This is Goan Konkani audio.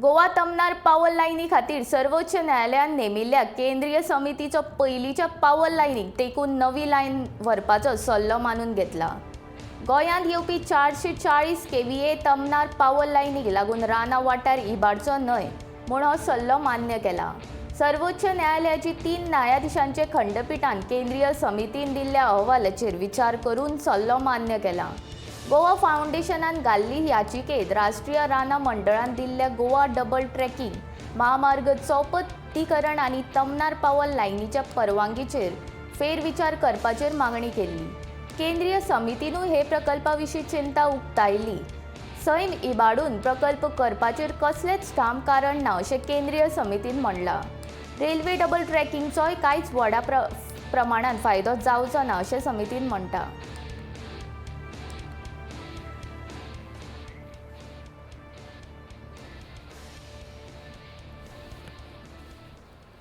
गोवा तमनार पावर लायनी खातीर सर्वोच्च न्यायालयान नेमिल्ल्या केंद्रीय समितीचो पयलींच्या पावर लायनीक तेकून नवी लायन व्हरपाचो सल्लो मानून घेतला. गोंयांत येवपी 440 केव्हीए तमनार पावर लायनीक लागून रानां वाठार इबाडचो न्हय म्हूण हो सल्लो मान्य केला. सर्वोच्च न्यायालयाची 3 न्यायाधिशांचे खंडपिठान केंद्रीय समितीन दिल्ल्या अहवालाचेर विचार करून सल्लो मान्य केला. गोवा फावंडेशनान घाल्ली याचिकेत राष्ट्रीय रानां मंडळान दिल्ल्या गोवा डबल ट्रॅकिंग महामार्ग चौपटीकरण आनी तमनार पावर लायनीच्या परवानगीचेर फेरविचार करपाचेर मागणी केल्ली. केंद्रीय समितीनूय हे प्रकल्पा विशीं चिंता उक्तायली. सैम इबाडून प्रकल्प करपाचेर कसलेंच ठाम कारण ना अशें केंद्रीय समितीन म्हणलां. रेल्वे डबल ट्रॅकिंगचोय कांयच व्हडा प्रमाणान फायदो जावचो ना अशें समितीन म्हणटा.